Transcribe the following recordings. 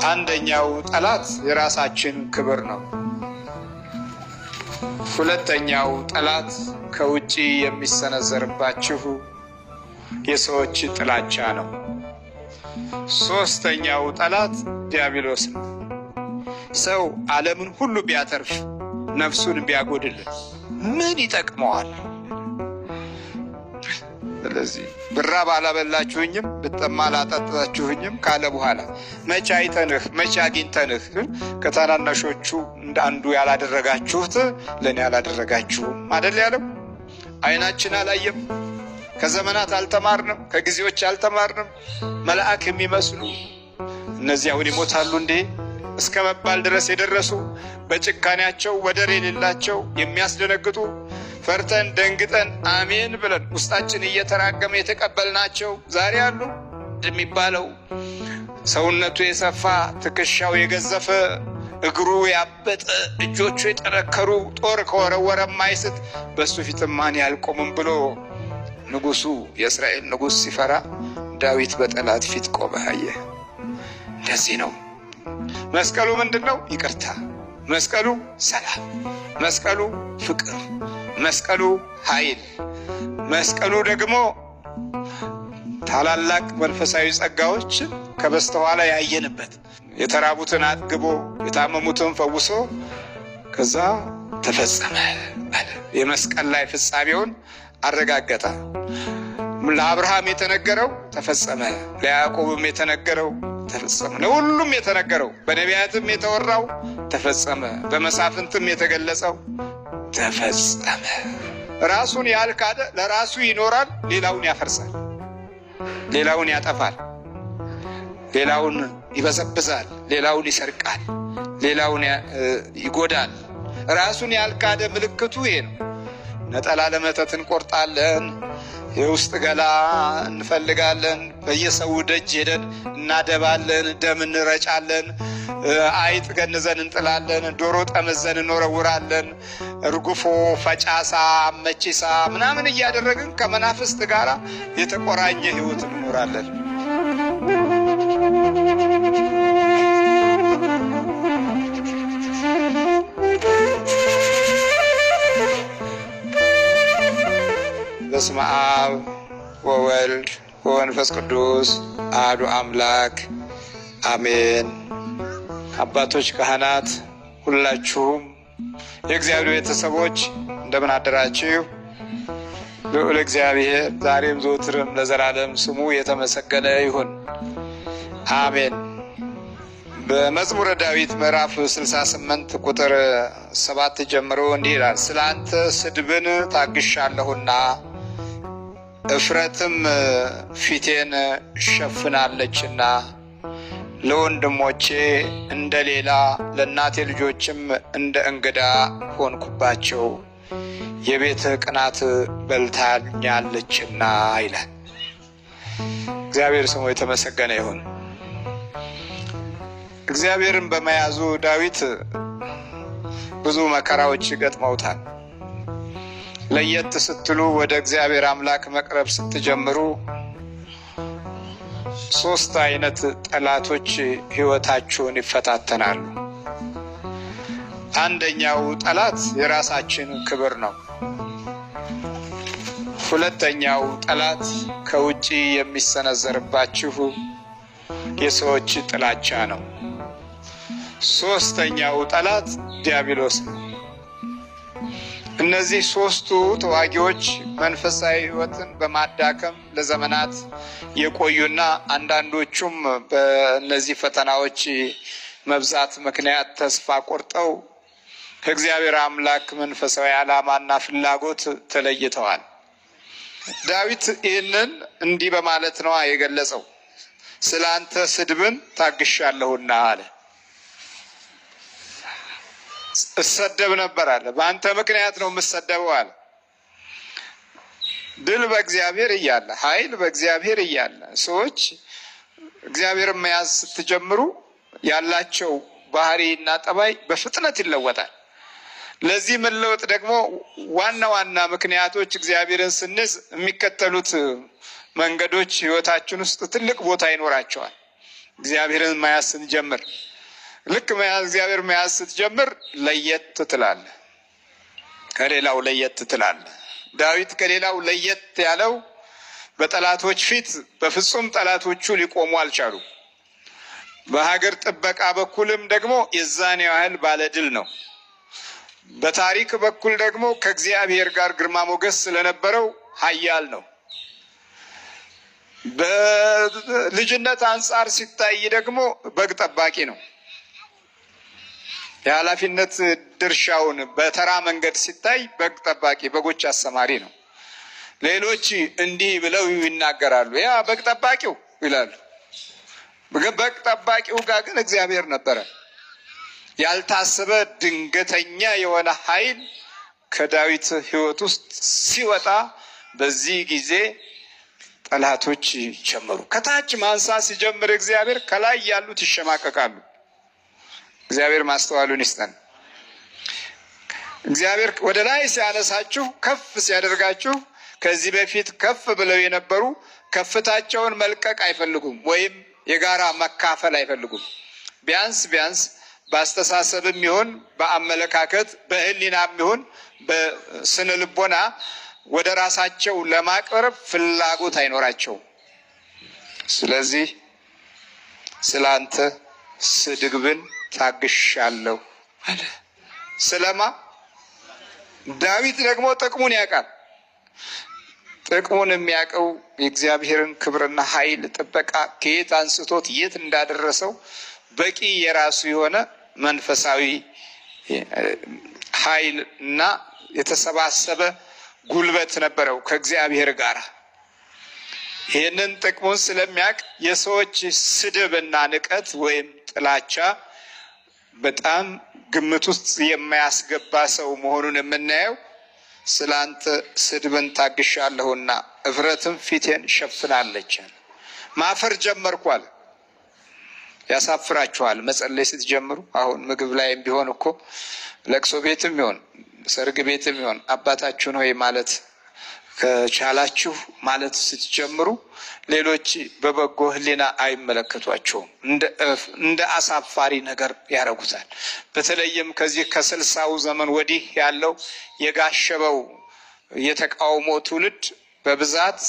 አንደኛው ጠላት የራሳችን ክብር ነው። ሁለተኛው ጠላት ከውጪ የሚሰነዘርባችሁ የሰዎች ጥላቻ ነው። ሶስተኛው ጠላት ዲያብሎስ ነው። ሰው ዓለምን ሁሉ ቢያተርፍ ነፍሱን ቢያጎድል ምን ይጠቅመዋል? ስለዚህ ብራብ አላበላችሁኝም፣ ብጠማ አላጠጣችሁኝም ካለ በኋላ መቼ አይተንህ መቼ አግኝተንህ ከታናናሾቹ እንደ አንዱ ያላደረጋችሁት ለእኔ አላደረጋችሁም አደል ያለው። ዓይናችን አላየም፣ ከዘመናት አልተማርንም፣ ከጊዜዎች አልተማርንም። መልአክ የሚመስሉ እነዚህ አሁን ይሞታሉ እንዴ እስከ መባል ድረስ የደረሱ፣ በጭካኔያቸው ወደር የሌላቸው፣ የሚያስደነግጡ፣ ፈርተን ደንግጠን አሜን ብለን ውስጣችን እየተራገመ የተቀበልናቸው ዛሬ አሉ የሚባለው፣ ሰውነቱ የሰፋ፣ ትከሻው የገዘፈ፣ እግሩ ያበጠ፣ እጆቹ የጠነከሩ፣ ጦር ከወረወረ ማይስት፣ በእሱ ፊት ማን ያልቆምም ብሎ ንጉሱ፣ የእስራኤል ንጉሥ ሲፈራ ዳዊት በጠላት ፊት ቆመ። አየህ፣ እንደዚህ ነው። መስቀሉ ምንድን ነው? ይቅርታ። መስቀሉ ሰላም፣ መስቀሉ ፍቅር፣ መስቀሉ ኃይል፣ መስቀሉ ደግሞ ታላላቅ መንፈሳዊ ጸጋዎች ከበስተኋላ ያየንበት፣ የተራቡትን አጥግቦ የታመሙትን ፈውሶ ከዛ ተፈጸመ አለ። የመስቀል ላይ ፍጻሜውን አረጋገጠ። ለአብርሃም የተነገረው ተፈጸመ፣ ለያዕቆብም የተነገረው ተፈጸመ፣ ለሁሉም የተነገረው፣ በነቢያትም የተወራው ተፈጸመ፣ በመሳፍንትም የተገለጸው ተፈጸመ። ራሱን ያልካደ ለራሱ ይኖራል፣ ሌላውን ያፈርሳል፣ ሌላውን ያጠፋል፣ ሌላውን ይበዘብዛል፣ ሌላውን ይሰርቃል፣ ሌላውን ይጎዳል። ራሱን ያልካደ ምልክቱ ይሄ ነው። ነጠላ ለመተት እንቆርጣለን፣ የውስጥ ገላ እንፈልጋለን፣ በየሰው ደጅ ሄደን እናደባለን፣ ደም እንረጫለን፣ አይጥ ገንዘን እንጥላለን፣ ዶሮ ጠምዘን እንወረውራለን፣ እርጉፎ፣ ፈጫሳ፣ መቺሳ ምናምን እያደረግን ከመናፍስት ጋር የተቆራኘ ህይወት እንኖራለን። በስመ አብ ወወልድ ወመንፈስ ቅዱስ አሐዱ አምላክ አሜን። አባቶች፣ ካህናት፣ ሁላችሁም የእግዚአብሔር ቤተሰቦች እንደምን አደራችሁ? ልዑል እግዚአብሔር ዛሬም ዘወትርም ለዘላለም ስሙ የተመሰገነ ይሁን፣ አሜን። በመዝሙረ ዳዊት ምዕራፍ 68 ቁጥር 7 ጀምሮ እንዲህ ይላል። ስለ አንተ ስድብን ታግሻለሁና እፍረትም ፊቴን ሸፍናለችና ለወንድሞቼ እንደ ሌላ ለእናቴ ልጆችም እንደ እንግዳ ሆንኩባቸው፣ የቤትህ ቅናት በልታኛለችና ይላል። እግዚአብሔር ስሙ የተመሰገነ ይሁን። እግዚአብሔርን በመያዙ ዳዊት ብዙ መከራዎች ገጥመውታል። ለየት ስትሉ፣ ወደ እግዚአብሔር አምላክ መቅረብ ስትጀምሩ ሶስት አይነት ጠላቶች ሕይወታችሁን ይፈታተናሉ። አንደኛው ጠላት የራሳችን ክብር ነው። ሁለተኛው ጠላት ከውጪ የሚሰነዘርባችሁ የሰዎች ጥላቻ ነው። ሶስተኛው ጠላት ዲያብሎስ ነው። እነዚህ ሶስቱ ተዋጊዎች መንፈሳዊ ሕይወትን በማዳከም ለዘመናት የቆዩና አንዳንዶቹም በእነዚህ ፈተናዎች መብዛት ምክንያት ተስፋ ቆርጠው ከእግዚአብሔር አምላክ መንፈሳዊ ዓላማና ፍላጎት ተለይተዋል። ዳዊት ይህንን እንዲህ በማለት ነዋ የገለጸው። ስለ አንተ ስድብን ታግሻለሁና አለ። እሰደብ ነበር አለ። በአንተ ምክንያት ነው የምሰደበው አለ። ድል በእግዚአብሔር እያለ፣ ኃይል በእግዚአብሔር እያለ፣ ሰዎች እግዚአብሔርን መያዝ ስትጀምሩ ያላቸው ባህሪ እና ጠባይ በፍጥነት ይለወጣል። ለዚህ መለወጥ ደግሞ ዋና ዋና ምክንያቶች እግዚአብሔርን ስንይዝ የሚከተሉት መንገዶች ህይወታችን ውስጥ ትልቅ ቦታ ይኖራቸዋል። እግዚአብሔርን መያዝ ስንጀምር፣ ልክ እግዚአብሔር መያዝ ስትጀምር ለየት ትላለህ፣ ከሌላው ለየት ትላለህ። ዳዊት ከሌላው ለየት ያለው በጠላቶች ፊት በፍጹም ጠላቶቹ ሊቆሙ አልቻሉ። በሀገር ጥበቃ በኩልም ደግሞ የዛን ያህል ባለድል ነው። በታሪክ በኩል ደግሞ ከእግዚአብሔር ጋር ግርማ ሞገስ ስለነበረው ኃያል ነው። በልጅነት አንጻር ሲታይ ደግሞ በግ ጠባቂ ነው። የኃላፊነት ድርሻውን በተራ መንገድ ሲታይ በግ ጠባቂ፣ በጎች አሰማሪ ነው። ሌሎች እንዲህ ብለው ይናገራሉ፣ ያ በግ ጠባቂው ይላሉ። በግ ጠባቂው ጋር ግን እግዚአብሔር ነበረ። ያልታሰበ ድንገተኛ የሆነ ኃይል ከዳዊት ሕይወት ውስጥ ሲወጣ በዚህ ጊዜ ጠላቶች ጀመሩ። ከታች ማንሳት ሲጀምር እግዚአብሔር ከላይ ያሉት ይሸማቀቃሉ። እግዚአብሔር ማስተዋሉን ይስጠን። እግዚአብሔር ወደ ላይ ሲያነሳችሁ ከፍ ሲያደርጋችሁ ከዚህ በፊት ከፍ ብለው የነበሩ ከፍታቸውን መልቀቅ አይፈልጉም፣ ወይም የጋራ መካፈል አይፈልጉም። ቢያንስ ቢያንስ በአስተሳሰብም ይሁን በአመለካከት በሕሊናም ይሁን በስነ ልቦና ወደ ራሳቸው ለማቅረብ ፍላጎት አይኖራቸውም። ስለዚህ ስለ አንተ ስድብን ታግሻለሁ አለ። ስለማ ዳዊት ደግሞ ጥቅሙን ያውቃል። ጥቅሙን የሚያውቀው የእግዚአብሔርን ክብርና ኃይል ጥበቃ ከየት አንስቶት የት እንዳደረሰው በቂ የራሱ የሆነ መንፈሳዊ ኃይል እና የተሰባሰበ ጉልበት ነበረው ከእግዚአብሔር ጋር። ይህንን ጥቅሙን ስለሚያውቅ የሰዎች ስድብ እና ንቀት ወይም ጥላቻ በጣም ግምት ውስጥ የማያስገባ ሰው መሆኑን የምናየው ስለ አንተ ስድብን ታግሻለሁና እፍረትም ፊቴን ሸፍናለች። ማፈር ጀመርኳል። ያሳፍራችኋል መጸለይ ስትጀምሩ። አሁን ምግብ ላይም ቢሆን እኮ ለቅሶ ቤትም ይሆን ሰርግ ቤትም ይሆን አባታችሁን ሆይ ማለት ከቻላችሁ ማለት ስትጀምሩ ሌሎች በበጎ ሕሊና አይመለከቷቸውም። እንደ አሳፋሪ ነገር ያደርጉታል። በተለይም ከዚህ ከ60ው ዘመን ወዲህ ያለው የጋሸበው የተቃውሞ ትውልድ በብዛት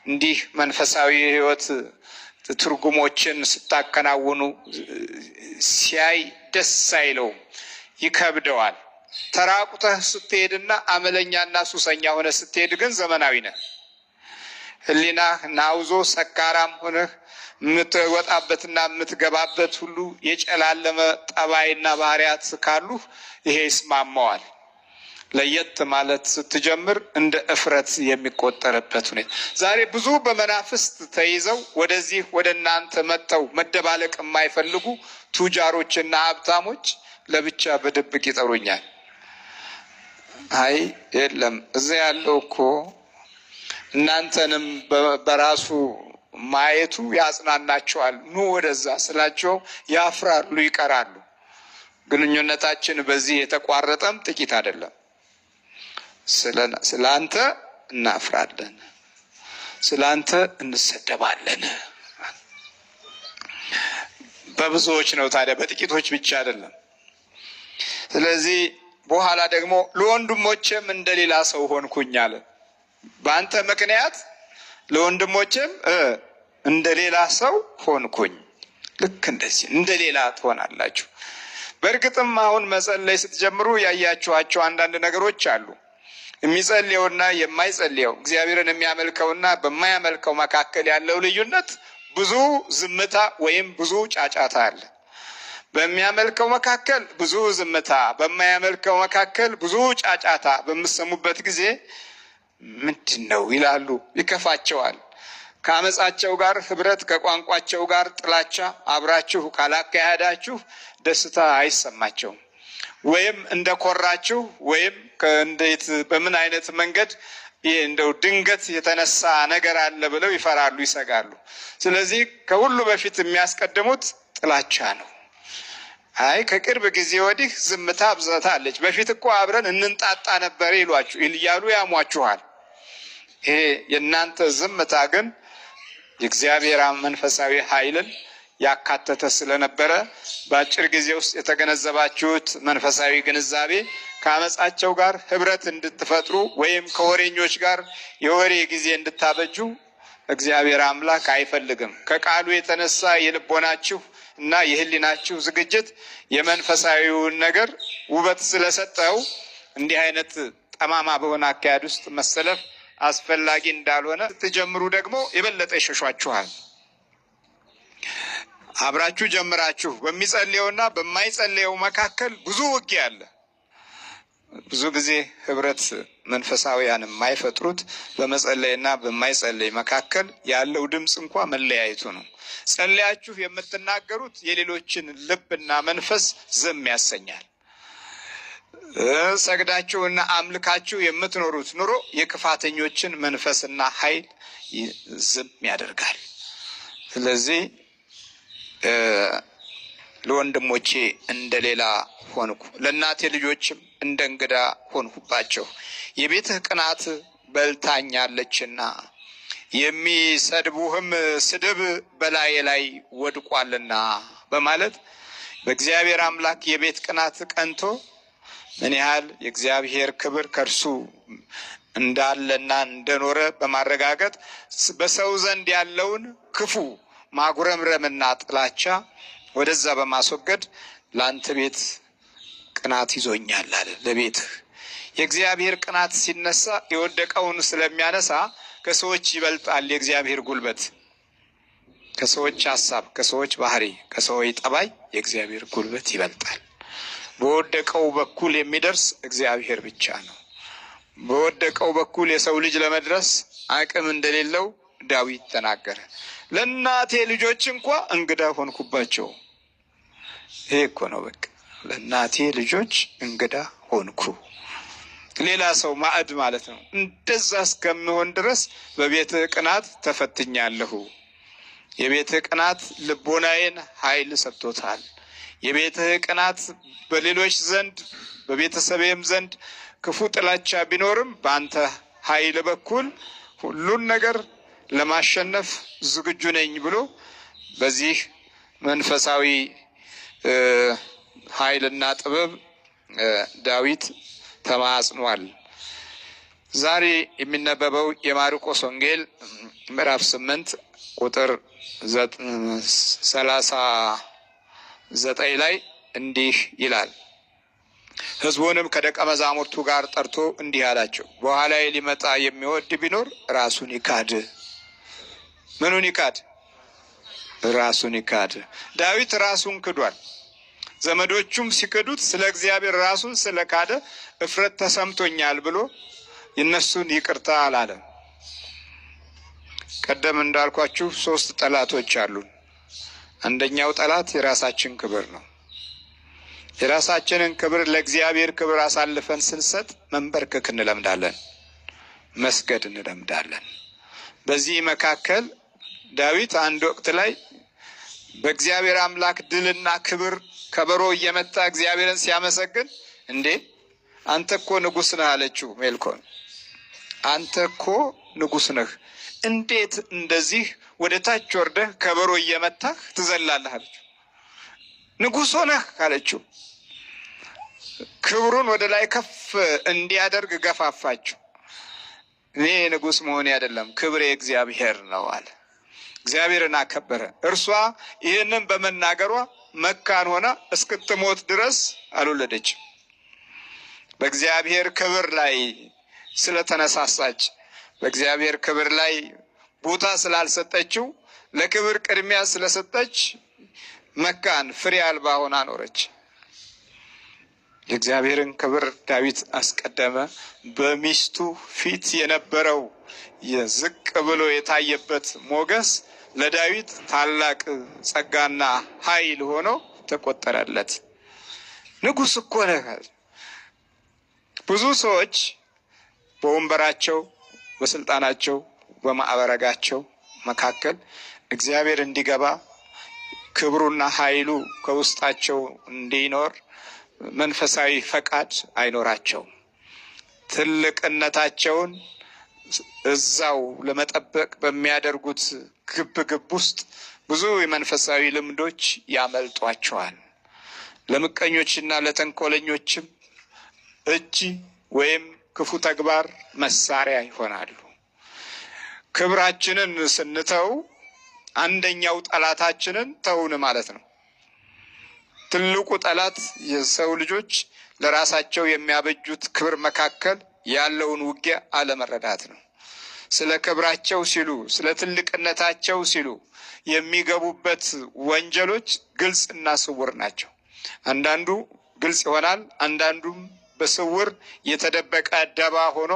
እንዲህ መንፈሳዊ ሕይወት ትርጉሞችን ስታከናውኑ ሲያይ ደስ አይለውም፣ ይከብደዋል። ተራቁተህ ስትሄድና አመለኛና ሱሰኛ ሆነ ስትሄድ ግን ዘመናዊ ነህ። ሕሊናህ ናውዞ ሰካራም ሆነህ የምትወጣበትና የምትገባበት ሁሉ የጨላለመ ጠባይና ባህሪያት ካሉህ ይሄ ይስማማዋል። ለየት ማለት ስትጀምር እንደ እፍረት የሚቆጠርበት ሁኔታ ዛሬ ብዙ በመናፍስት ተይዘው ወደዚህ ወደ እናንተ መጥተው መደባለቅ የማይፈልጉ ቱጃሮችና ሀብታሞች ለብቻ በድብቅ ይጠሩኛል። አይ የለም፣ እዚያ ያለው እኮ እናንተንም በራሱ ማየቱ ያጽናናቸዋል። ኑ ወደዛ ስላቸው ያፍራሉ፣ ይቀራሉ። ግንኙነታችን በዚህ የተቋረጠም ጥቂት አይደለም። ስለ አንተ እናፍራለን፣ ስለ አንተ እንሰደባለን። በብዙዎች ነው ታዲያ፣ በጥቂቶች ብቻ አይደለም። ስለዚህ በኋላ ደግሞ ለወንድሞቼም እንደሌላ ሰው ሆንኩኝ አለ። በአንተ ምክንያት ለወንድሞቼም እንደሌላ ሰው ሆንኩኝ። ልክ እንደዚህ እንደሌላ ትሆናላችሁ። በእርግጥም አሁን መጸለይ ስትጀምሩ ያያችኋቸው አንዳንድ ነገሮች አሉ። የሚጸልየውና የማይጸልየው እግዚአብሔርን የሚያመልከውና በማያመልከው መካከል ያለው ልዩነት ብዙ ዝምታ ወይም ብዙ ጫጫታ አለ። በሚያመልከው መካከል ብዙ ዝምታ፣ በማያመልከው መካከል ብዙ ጫጫታ በምሰሙበት ጊዜ ምንድን ነው ይላሉ፣ ይከፋቸዋል። ከአመፃቸው ጋር ህብረት፣ ከቋንቋቸው ጋር ጥላቻ አብራችሁ ካላካሄዳችሁ ደስታ አይሰማቸውም። ወይም እንደኮራችሁ ወይም እንዴት በምን አይነት መንገድ ይሄ እንደው ድንገት የተነሳ ነገር አለ ብለው ይፈራሉ፣ ይሰጋሉ። ስለዚህ ከሁሉ በፊት የሚያስቀድሙት ጥላቻ ነው። አይ ከቅርብ ጊዜ ወዲህ ዝምታ አብዝታለች፣ በፊት እኮ አብረን እንንጣጣ ነበር ይሏችሁ እያሉ ያሟችኋል። ይሄ የእናንተ ዝምታ ግን የእግዚአብሔር መንፈሳዊ ኃይልን ያካተተ ስለነበረ በአጭር ጊዜ ውስጥ የተገነዘባችሁት መንፈሳዊ ግንዛቤ ከአመፃቸው ጋር ህብረት እንድትፈጥሩ ወይም ከወሬኞች ጋር የወሬ ጊዜ እንድታበጁ እግዚአብሔር አምላክ አይፈልግም። ከቃሉ የተነሳ የልቦናችሁ እና የህሊናችሁ ዝግጅት የመንፈሳዊውን ነገር ውበት ስለሰጠው እንዲህ አይነት ጠማማ በሆነ አካሄድ ውስጥ መሰለፍ አስፈላጊ እንዳልሆነ ስትጀምሩ ደግሞ የበለጠ ይሸሿችኋል። አብራችሁ ጀምራችሁ በሚጸልየውና በማይጸልየው መካከል ብዙ ውጊያ አለ። ብዙ ጊዜ ህብረት መንፈሳዊያን የማይፈጥሩት በመጸለይና በማይጸለይ መካከል ያለው ድምፅ እንኳ መለያየቱ ነው። ጸለያችሁ የምትናገሩት የሌሎችን ልብና መንፈስ ዝም ያሰኛል። ሰግዳችሁና አምልካችሁ የምትኖሩት ኑሮ የክፋተኞችን መንፈስና ኃይል ዝም ያደርጋል። ስለዚህ ለወንድሞቼ እንደ ሌላ ሆንኩ፣ ለእናቴ ልጆችም እንደ እንግዳ ሆንሁባቸው። የቤትህ ቅናት በልታኛለችና የሚሰድቡህም ስድብ በላዬ ላይ ወድቋልና በማለት በእግዚአብሔር አምላክ የቤት ቅናት ቀንቶ ምን ያህል የእግዚአብሔር ክብር ከእርሱ እንዳለና እንደኖረ በማረጋገጥ በሰው ዘንድ ያለውን ክፉ ማጉረምረምና ጥላቻ ወደዛ በማስወገድ ለአንተ ቤት ቅናት ይዞኛል አለ። ለቤትህ የእግዚአብሔር ቅናት ሲነሳ የወደቀውን ስለሚያነሳ ከሰዎች ይበልጣል የእግዚአብሔር ጉልበት። ከሰዎች ሀሳብ፣ ከሰዎች ባህሪ፣ ከሰዎች ጠባይ የእግዚአብሔር ጉልበት ይበልጣል። በወደቀው በኩል የሚደርስ እግዚአብሔር ብቻ ነው። በወደቀው በኩል የሰው ልጅ ለመድረስ አቅም እንደሌለው ዳዊት ተናገረ። ለእናቴ ልጆች እንኳ እንግዳ ሆንኩባቸው። ይሄ እኮ ነው በቃ ለእናቴ ልጆች እንግዳ ሆንኩ። ሌላ ሰው ማዕድ ማለት ነው። እንደዛ እስከምሆን ድረስ በቤትህ ቅናት ተፈትኛለሁ። የቤትህ ቅናት ልቦናዬን ኃይል ሰጥቶታል። የቤትህ ቅናት በሌሎች ዘንድ በቤተሰቤም ዘንድ ክፉ ጥላቻ ቢኖርም በአንተ ኃይል በኩል ሁሉን ነገር ለማሸነፍ ዝግጁ ነኝ ብሎ በዚህ መንፈሳዊ ኃይልና ጥበብ ዳዊት ተማጽኗል። ዛሬ የሚነበበው የማርቆስ ወንጌል ምዕራፍ 8 ቁጥር 39 ላይ እንዲህ ይላል። ሕዝቡንም ከደቀ መዛሙርቱ ጋር ጠርቶ እንዲህ አላቸው፣ በኋላዬ ሊመጣ የሚወድ ቢኖር ራሱን ይካድ። ምኑን ይካድ? ራሱን ይካድ። ዳዊት ራሱን ክዷል። ዘመዶቹም ሲክዱት ስለ እግዚአብሔር ራሱን ስለካደ እፍረት ተሰምቶኛል ብሎ የእነሱን ይቅርታ አላለም። ቀደም እንዳልኳችሁ ሶስት ጠላቶች አሉን። አንደኛው ጠላት የራሳችን ክብር ነው። የራሳችንን ክብር ለእግዚአብሔር ክብር አሳልፈን ስንሰጥ መንበርከክ እንለምዳለን፣ መስገድ እንለምዳለን። በዚህ መካከል ዳዊት አንድ ወቅት ላይ በእግዚአብሔር አምላክ ድልና ክብር ከበሮ እየመታ እግዚአብሔርን ሲያመሰግን፣ እንዴ አንተ እኮ ንጉሥ ነህ አለችው ሜልኮል። አንተ እኮ ንጉሥ ነህ፣ እንዴት እንደዚህ ወደ ታች ወርደህ ከበሮ እየመታህ ትዘላለህ? አለችው። ንጉሥ ሆነህ አለችው። ክብሩን ወደ ላይ ከፍ እንዲያደርግ ገፋፋችው። እኔ ንጉሥ መሆኔ አይደለም ክብሬ እግዚአብሔር ነው አለ። እግዚአብሔርን አከበረ። እርሷ ይህንን በመናገሯ መካን ሆና እስክትሞት ድረስ አልወለደችም። በእግዚአብሔር ክብር ላይ ስለተነሳሳች፣ በእግዚአብሔር ክብር ላይ ቦታ ስላልሰጠችው፣ ለክብር ቅድሚያ ስለሰጠች መካን ፍሬ አልባ ሆና ኖረች። የእግዚአብሔርን ክብር ዳዊት አስቀደመ። በሚስቱ ፊት የነበረው የዝቅ ብሎ የታየበት ሞገስ ለዳዊት ታላቅ ጸጋና ኃይል ሆኖ ተቆጠረለት። ንጉሥ እኮ ነህ። ብዙ ሰዎች በወንበራቸው፣ በስልጣናቸው፣ በማዕረጋቸው መካከል እግዚአብሔር እንዲገባ ክብሩና ኃይሉ ከውስጣቸው እንዲኖር መንፈሳዊ ፈቃድ አይኖራቸውም። ትልቅነታቸውን እዛው ለመጠበቅ በሚያደርጉት ግብ ግብ ውስጥ ብዙ የመንፈሳዊ ልምዶች ያመልጧቸዋል። ለምቀኞችና ለተንኮለኞችም እጅ ወይም ክፉ ተግባር መሳሪያ ይሆናሉ። ክብራችንን ስንተው አንደኛው ጠላታችንን ተውን ማለት ነው። ትልቁ ጠላት የሰው ልጆች ለራሳቸው የሚያበጁት ክብር መካከል ያለውን ውጊያ አለመረዳት ነው። ስለ ክብራቸው ሲሉ፣ ስለ ትልቅነታቸው ሲሉ የሚገቡበት ወንጀሎች ግልጽ እና ስውር ናቸው። አንዳንዱ ግልጽ ይሆናል፣ አንዳንዱም በስውር የተደበቀ ደባ ሆኖ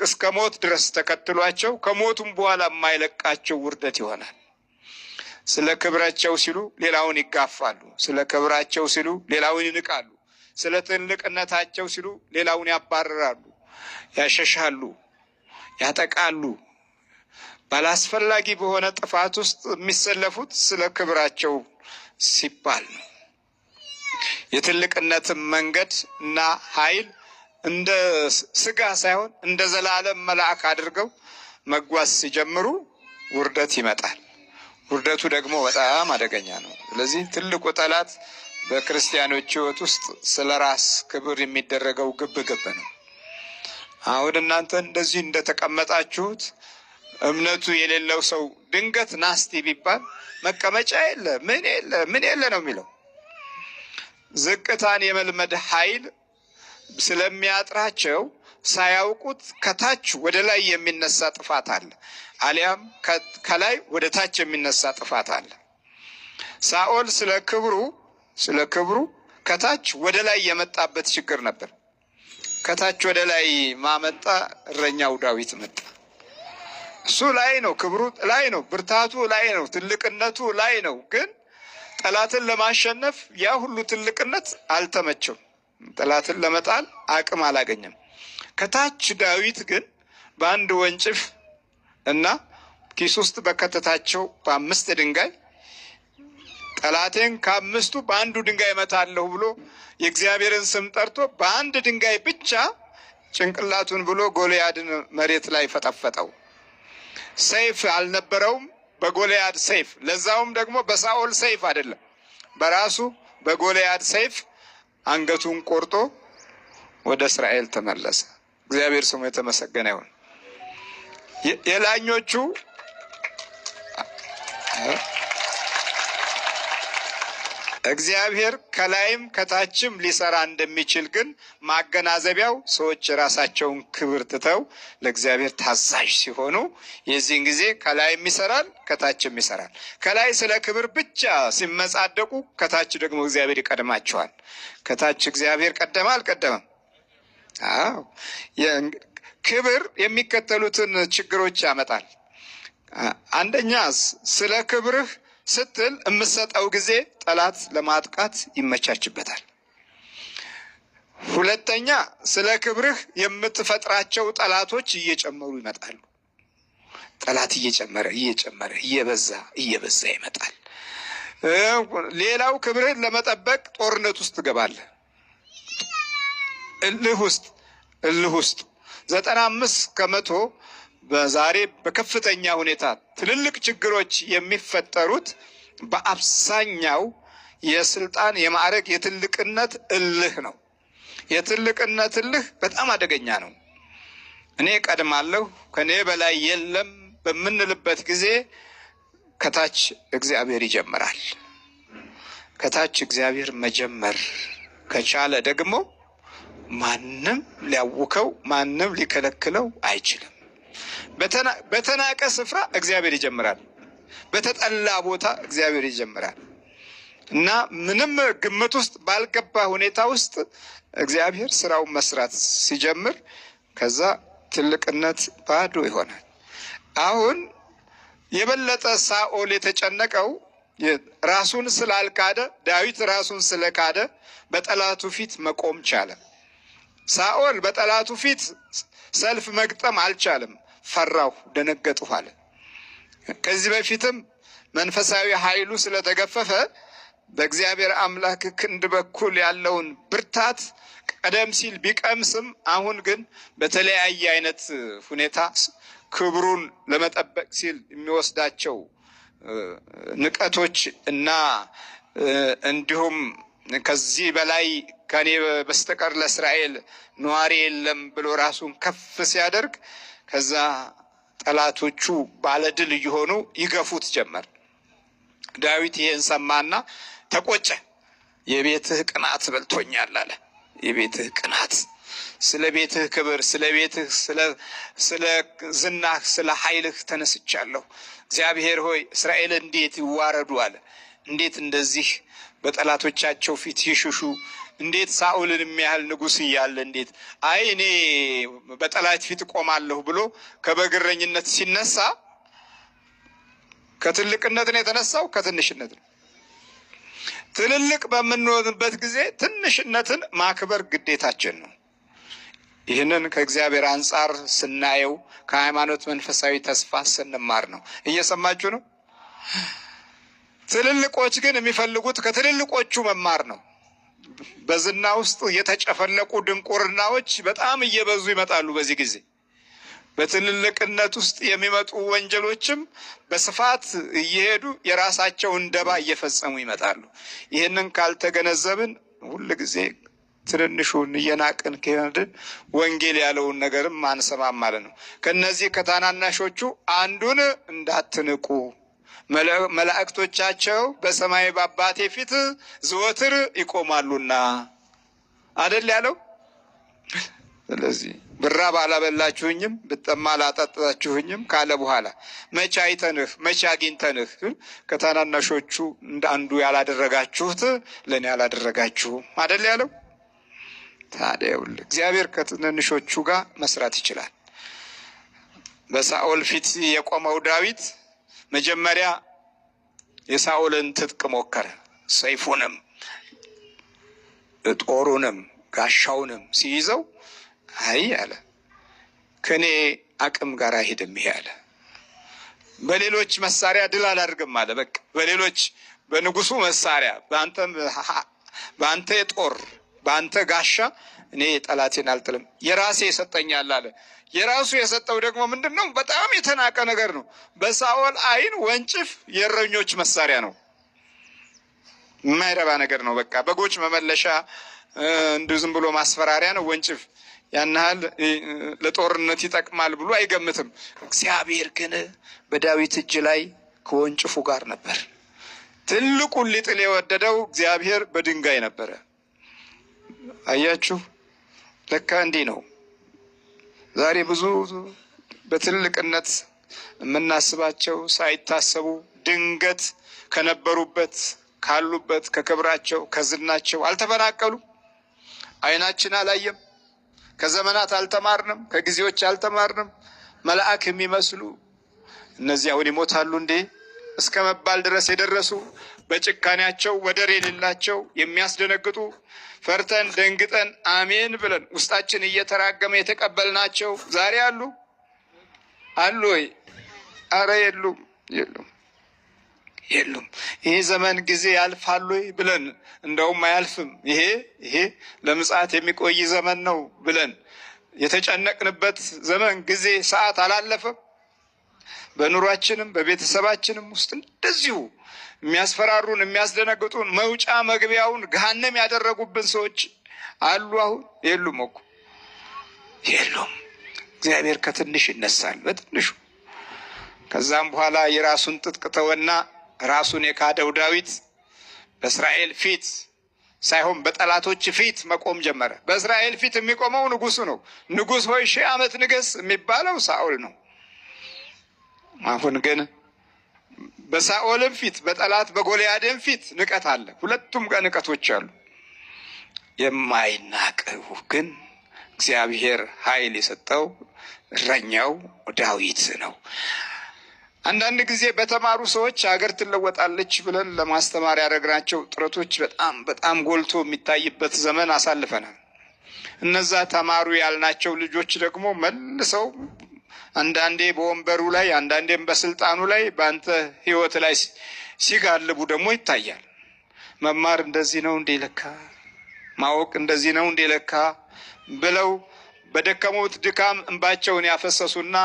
እስከ ሞት ድረስ ተከትሏቸው ከሞቱም በኋላ የማይለቃቸው ውርደት ይሆናል። ስለ ክብራቸው ሲሉ ሌላውን ይጋፋሉ። ስለ ክብራቸው ሲሉ ሌላውን ይንቃሉ። ስለ ትልቅነታቸው ሲሉ ሌላውን ያባርራሉ፣ ያሸሻሉ፣ ያጠቃሉ። ባላስፈላጊ በሆነ ጥፋት ውስጥ የሚሰለፉት ስለ ክብራቸው ሲባል ነው። የትልቅነትን መንገድ እና ኃይል እንደ ስጋ ሳይሆን እንደ ዘላለም መልአክ አድርገው መጓዝ ሲጀምሩ ውርደት ይመጣል። ውርደቱ ደግሞ በጣም አደገኛ ነው። ስለዚህ ትልቁ ጠላት በክርስቲያኖች ሕይወት ውስጥ ስለ ራስ ክብር የሚደረገው ግብ ግብ ነው። አሁን እናንተ እንደዚህ እንደተቀመጣችሁት እምነቱ የሌለው ሰው ድንገት ናስቲ ቢባል መቀመጫ የለ ምን የለ ምን የለ ነው የሚለው። ዝቅታን የመልመድ ኃይል ስለሚያጥራቸው ሳያውቁት ከታች ወደ ላይ የሚነሳ ጥፋት አለ፣ አሊያም ከላይ ወደ ታች የሚነሳ ጥፋት አለ። ሳኦል ስለ ክብሩ ከታች ወደ ላይ የመጣበት ችግር ነበር። ከታች ወደ ላይ ማመጣ እረኛው ዳዊት መጣ። እሱ ላይ ነው፣ ክብሩ ላይ ነው፣ ብርታቱ ላይ ነው፣ ትልቅነቱ ላይ ነው። ግን ጠላትን ለማሸነፍ ያ ሁሉ ትልቅነት አልተመቸው። ጠላትን ለመጣል አቅም አላገኘም። ከታች ዳዊት ግን በአንድ ወንጭፍ እና ኪስ ውስጥ በከተታቸው በአምስት ድንጋይ ጠላቴን ከአምስቱ በአንዱ ድንጋይ እመታለሁ ብሎ የእግዚአብሔርን ስም ጠርቶ በአንድ ድንጋይ ብቻ ጭንቅላቱን ብሎ ጎልያድን መሬት ላይ ፈጠፈጠው። ሰይፍ አልነበረውም። በጎልያድ ሰይፍ፣ ለዛውም ደግሞ በሳኦል ሰይፍ አይደለም፣ በራሱ በጎልያድ ሰይፍ አንገቱን ቆርጦ ወደ እስራኤል ተመለሰ። እግዚአብሔር ስሙ የተመሰገነ ይሁን። የላኞቹ እግዚአብሔር ከላይም ከታችም ሊሰራ እንደሚችል ግን ማገናዘቢያው ሰዎች የራሳቸውን ክብር ትተው ለእግዚአብሔር ታዛዥ ሲሆኑ የዚህን ጊዜ ከላይም ይሰራል፣ ከታችም ይሰራል። ከላይ ስለ ክብር ብቻ ሲመጻደቁ፣ ከታች ደግሞ እግዚአብሔር ይቀድማቸዋል። ከታች እግዚአብሔር ቀደመ አልቀደመም? አዎ፣ ክብር የሚከተሉትን ችግሮች ያመጣል። አንደኛ፣ ስለ ክብርህ ስትል የምትሰጠው ጊዜ ጠላት ለማጥቃት ይመቻችበታል። ሁለተኛ፣ ስለ ክብርህ የምትፈጥራቸው ጠላቶች እየጨመሩ ይመጣሉ። ጠላት እየጨመረ እየጨመረ እየበዛ እየበዛ ይመጣል። ሌላው ክብርህን ለመጠበቅ ጦርነት ውስጥ ትገባለህ። እልህ ውስጥ 95% በዛሬ በከፍተኛ ሁኔታ ትልልቅ ችግሮች የሚፈጠሩት በአብዛኛው የስልጣን፣ የማዕረግ፣ የትልቅነት እልህ ነው። የትልቅነት እልህ በጣም አደገኛ ነው። እኔ ቀድማለሁ፣ ከእኔ በላይ የለም በምንልበት ጊዜ ከታች እግዚአብሔር ይጀምራል። ከታች እግዚአብሔር መጀመር ከቻለ ደግሞ ማንም ሊያውከው፣ ማንም ሊከለክለው አይችልም። በተናቀ ስፍራ እግዚአብሔር ይጀምራል። በተጠላ ቦታ እግዚአብሔር ይጀምራል እና ምንም ግምት ውስጥ ባልገባ ሁኔታ ውስጥ እግዚአብሔር ስራውን መስራት ሲጀምር ከዛ ትልቅነት ባዶ ይሆናል። አሁን የበለጠ ሳኦል የተጨነቀው ራሱን ስላልካደ፣ ዳዊት ራሱን ስለካደ በጠላቱ ፊት መቆም ቻለ። ሳኦል በጠላቱ ፊት ሰልፍ መግጠም አልቻለም። ፈራሁ፣ ደነገጥሁ አለ። ከዚህ በፊትም መንፈሳዊ ኃይሉ ስለተገፈፈ በእግዚአብሔር አምላክ ክንድ በኩል ያለውን ብርታት ቀደም ሲል ቢቀምስም አሁን ግን በተለያየ አይነት ሁኔታ ክብሩን ለመጠበቅ ሲል የሚወስዳቸው ንቀቶች እና እንዲሁም ከዚህ በላይ ከኔ በስተቀር ለእስራኤል ነዋሪ የለም ብሎ ራሱን ከፍ ሲያደርግ ከዛ ጠላቶቹ ባለድል እየሆኑ ይገፉት ጀመር። ዳዊት ይሄን ሰማና ተቆጨ። የቤትህ ቅናት በልቶኛል አለ። የቤትህ ቅናት፣ ስለ ቤትህ ክብር፣ ስለ ቤትህ፣ ስለ ዝናህ፣ ስለ ኃይልህ ተነስቻለሁ። እግዚአብሔር ሆይ እስራኤል እንዴት ይዋረዱ አለ። እንዴት እንደዚህ በጠላቶቻቸው ፊት ይሽሹ? እንዴት ሳኦልን የሚያህል ንጉሥ እያለ እንዴት አይ እኔ በጠላት ፊት እቆማለሁ ብሎ ከበግ እረኝነት ሲነሳ ከትልቅነት ነው የተነሳው፣ ከትንሽነት ነው። ትልልቅ በምንሆንበት ጊዜ ትንሽነትን ማክበር ግዴታችን ነው። ይህንን ከእግዚአብሔር አንጻር ስናየው ከሃይማኖት መንፈሳዊ ተስፋ ስንማር ነው። እየሰማችሁ ነው። ትልልቆች ግን የሚፈልጉት ከትልልቆቹ መማር ነው። በዝና ውስጥ የተጨፈለቁ ድንቁርናዎች በጣም እየበዙ ይመጣሉ። በዚህ ጊዜ በትልልቅነት ውስጥ የሚመጡ ወንጀሎችም በስፋት እየሄዱ የራሳቸውን ደባ እየፈጸሙ ይመጣሉ። ይህንን ካልተገነዘብን ሁል ጊዜ ትንንሹን እየናቅን ከሄድን ወንጌል ያለውን ነገርም አንሰማም ማለት ነው። ከነዚህ ከታናናሾቹ አንዱን እንዳትንቁ መላእክቶቻቸው በሰማይ በአባቴ ፊት ዘወትር ይቆማሉና አደል ያለው። ስለዚህ ብራብ አላበላችሁኝም፣ ብጠማ አላጠጣችሁኝም ካለ በኋላ መቼ አይተንህ መቼ አግኝተንህ ከታናናሾቹ እንደ አንዱ ያላደረጋችሁት ለእኔ አላደረጋችሁም አደል ያለው። ታዲያ ይኸውልህ እግዚአብሔር ከትንንሾቹ ጋር መስራት ይችላል። በሳኦል ፊት የቆመው ዳዊት መጀመሪያ የሳኦልን ትጥቅ ሞከረ። ሰይፉንም ጦሩንም ጋሻውንም ሲይዘው አይ አለ፣ ከኔ አቅም ጋር አይሄድም ይሄ አለ። በሌሎች መሳሪያ ድል አላደርግም አለ። በቃ በሌሎች በንጉሱ መሳሪያ በአንተ የጦር በአንተ ጋሻ እኔ ጠላቴን አልጥልም፣ የራሴ የሰጠኛል አለ። የራሱ የሰጠው ደግሞ ምንድን ነው? በጣም የተናቀ ነገር ነው። በሳኦል ዓይን ወንጭፍ የእረኞች መሳሪያ ነው፣ የማይረባ ነገር ነው። በቃ በጎች መመለሻ እንዲሁ ዝም ብሎ ማስፈራሪያ ነው ወንጭፍ። ያን ያህል ለጦርነት ይጠቅማል ብሎ አይገምትም። እግዚአብሔር ግን በዳዊት እጅ ላይ ከወንጭፉ ጋር ነበር። ትልቁን ሊጥል የወደደው እግዚአብሔር በድንጋይ ነበረ። አያችሁ፣ ለካ እንዲህ ነው። ዛሬ ብዙ በትልቅነት የምናስባቸው ሳይታሰቡ ድንገት ከነበሩበት ካሉበት ከክብራቸው ከዝናቸው አልተፈናቀሉ። ዓይናችን አላየም። ከዘመናት አልተማርንም። ከጊዜዎች አልተማርንም። መልአክ የሚመስሉ እነዚህ አሁን ይሞታሉ እንዴ እስከ መባል ድረስ የደረሱ በጭካኔያቸው ወደር የሌላቸው የሚያስደነግጡ ፈርተን ደንግጠን አሜን ብለን ውስጣችን እየተራገመ የተቀበልናቸው ዛሬ አሉ አሉ ወይ? አረ የሉም፣ የሉም፣ የሉም። ይሄ ዘመን ጊዜ ያልፋል ወይ ብለን እንደውም አያልፍም፣ ይሄ ለምጽአት የሚቆይ ዘመን ነው ብለን የተጨነቅንበት ዘመን ጊዜ ሰዓት አላለፈም። በኑሯችንም በቤተሰባችንም ውስጥ እንደዚሁ የሚያስፈራሩን የሚያስደነግጡን መውጫ መግቢያውን ገሃነም ያደረጉብን ሰዎች አሉ። አሁን የሉም እኮ የሉም። እግዚአብሔር ከትንሽ ይነሳል፣ በትንሹ። ከዛም በኋላ የራሱን ትጥቅ ተወና ራሱን የካደው ዳዊት በእስራኤል ፊት ሳይሆን በጠላቶች ፊት መቆም ጀመረ። በእስራኤል ፊት የሚቆመው ንጉሱ ነው። ንጉሥ ሆይ 1000 ዓመት ንገስ የሚባለው ሳኦል ነው። አሁን ግን በሳኦልም ፊት በጠላት በጎልያድም ፊት ንቀት አለ። ሁለቱም ጋር ንቀቶች አሉ። የማይናቀው ግን እግዚአብሔር ኃይል የሰጠው እረኛው ዳዊት ነው። አንዳንድ ጊዜ በተማሩ ሰዎች ሀገር ትለወጣለች ብለን ለማስተማር ያደረግናቸው ጥረቶች በጣም በጣም ጎልቶ የሚታይበት ዘመን አሳልፈናል። እነዛ ተማሩ ያልናቸው ልጆች ደግሞ መልሰው አንዳንዴ በወንበሩ ላይ አንዳንዴም በስልጣኑ ላይ በአንተ ሕይወት ላይ ሲጋልቡ ደግሞ ይታያል። መማር እንደዚህ ነው እንዴ ለካ፣ ማወቅ እንደዚህ ነው እንዴ ለካ ብለው በደከሙት ድካም እንባቸውን ያፈሰሱና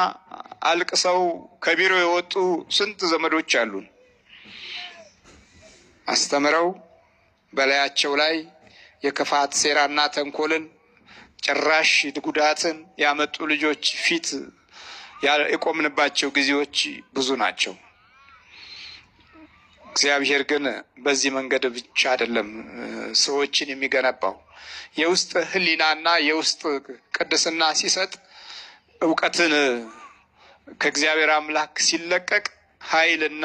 አልቅሰው ከቢሮ የወጡ ስንት ዘመዶች አሉን። አስተምረው በላያቸው ላይ የክፋት ሴራና ተንኮልን ጭራሽ ጉዳትን ያመጡ ልጆች ፊት የቆምንባቸው ጊዜዎች ብዙ ናቸው። እግዚአብሔር ግን በዚህ መንገድ ብቻ አይደለም ሰዎችን የሚገነባው። የውስጥ ሕሊናና የውስጥ ቅድስና ሲሰጥ፣ እውቀትን ከእግዚአብሔር አምላክ ሲለቀቅ፣ ኃይልና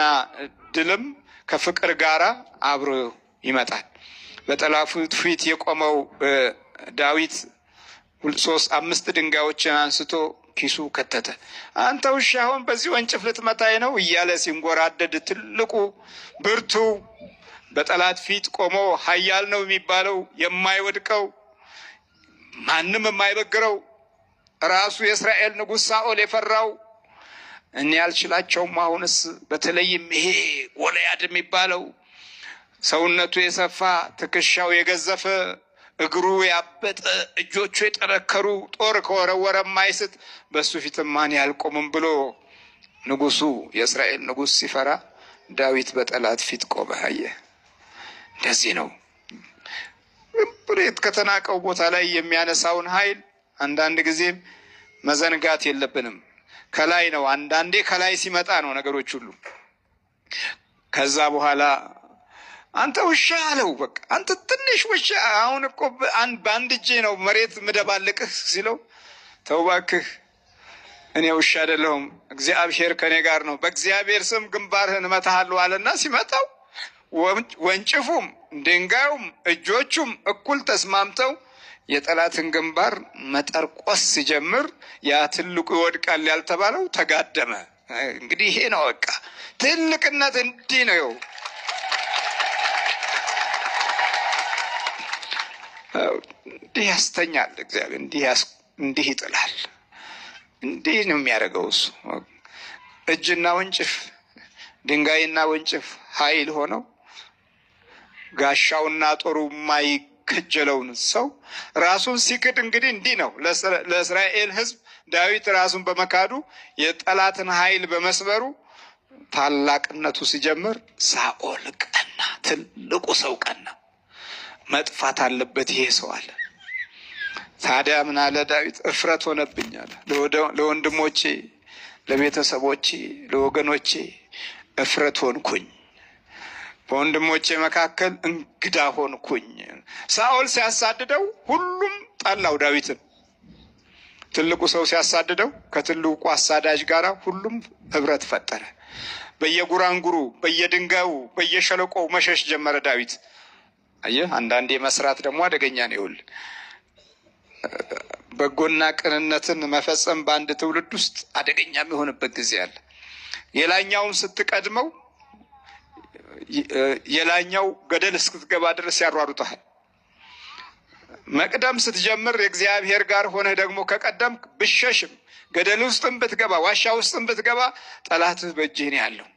ድልም ከፍቅር ጋር አብሮ ይመጣል። በጠላቱ ፊት የቆመው ዳዊት ሶስት አምስት ድንጋዮችን አንስቶ ኪሱ ከተተ። አንተ ውሻ፣ አሁን በዚህ ወንጭፍ ልትመታኝ ነው እያለ ሲንጎራደድ፣ ትልቁ ብርቱ በጠላት ፊት ቆሞ ኃያል ነው የሚባለው፣ የማይወድቀው፣ ማንም የማይበግረው፣ ራሱ የእስራኤል ንጉሥ ሳኦል የፈራው፣ እኔ አልችላቸውም። አሁንስ በተለይም ይሄ ጎልያድ የሚባለው ሰውነቱ የሰፋ፣ ትከሻው የገዘፈ፣ እግሩ ያበጠ፣ እጆቹ የጠነከሩ፣ ጦር ከወረወረ የማይስት፣ በእሱ ፊት ማን ያልቆምም ብሎ ንጉሱ የእስራኤል ንጉሥ ሲፈራ ዳዊት በጠላት ፊት ቆመ። አየህ፣ እንደዚህ ነው። ብሬት ከተናቀው ቦታ ላይ የሚያነሳውን ኃይል አንዳንድ ጊዜም መዘንጋት የለብንም። ከላይ ነው። አንዳንዴ ከላይ ሲመጣ ነው ነገሮች ሁሉ። ከዛ በኋላ አንተ ውሻ አለው። በቃ አንተ ትንሽ ውሻ፣ አሁን እኮ በአንድ እጄ ነው መሬት ምደባልቅህ ሲለው፣ ተው እባክህ፣ እኔ ውሻ አይደለሁም፣ እግዚአብሔር ከእኔ ጋር ነው፣ በእግዚአብሔር ስም ግንባርህን እመታሃለሁ አለና ሲመታው ወንጭፉም ድንጋዩም እጆቹም እኩል ተስማምተው የጠላትን ግንባር መጠርቆስ ሲጀምር ያ ትልቁ ይወድቃል ያልተባለው ተጋደመ። እንግዲህ ይሄ ነው በቃ ትልቅነት፣ እንዲህ ነው። እንዲህ ያስተኛል እግዚአብሔር፣ እንዲህ ይጥላል፣ እንዲህ ነው የሚያደርገው እሱ። እጅና ወንጭፍ፣ ድንጋይና ወንጭፍ ኃይል ሆነው ጋሻውና ጦሩ የማይከጀለውን ሰው ራሱን ሲክድ እንግዲህ እንዲህ ነው። ለእስራኤል ሕዝብ ዳዊት ራሱን በመካዱ የጠላትን ኃይል በመስበሩ ታላቅነቱ ሲጀምር ሳኦል ቀና፣ ትልቁ ሰው ቀና። መጥፋት አለበት ይሄ ሰው አለ። ታዲያ ምን አለ ዳዊት? እፍረት ሆነብኝ አለ። ለወንድሞቼ፣ ለቤተሰቦቼ፣ ለወገኖቼ እፍረት ሆንኩኝ። በወንድሞቼ መካከል እንግዳ ሆንኩኝ። ሳኦል ሲያሳድደው ሁሉም ጠላው ዳዊትን። ትልቁ ሰው ሲያሳድደው ከትልቁ አሳዳጅ ጋር ሁሉም ህብረት ፈጠረ። በየጉራንጉሩ፣ በየድንጋዩ፣ በየሸለቆው መሸሽ ጀመረ ዳዊት። አየህ፣ አንዳንዴ መስራት ደግሞ አደገኛ ነው። ይኸውልህ፣ በጎና ቅንነትን መፈጸም በአንድ ትውልድ ውስጥ አደገኛ የሚሆንበት ጊዜ አለ። የላኛውን ስትቀድመው የላኛው ገደል እስክትገባ ድረስ ያሯሩጠሃል። መቅደም ስትጀምር የእግዚአብሔር ጋር ሆነህ ደግሞ ከቀደምክ ብሸሽም ገደል ውስጥም ብትገባ ዋሻ ውስጥም ብትገባ ጠላትህ በእጅህ ነው ያለው።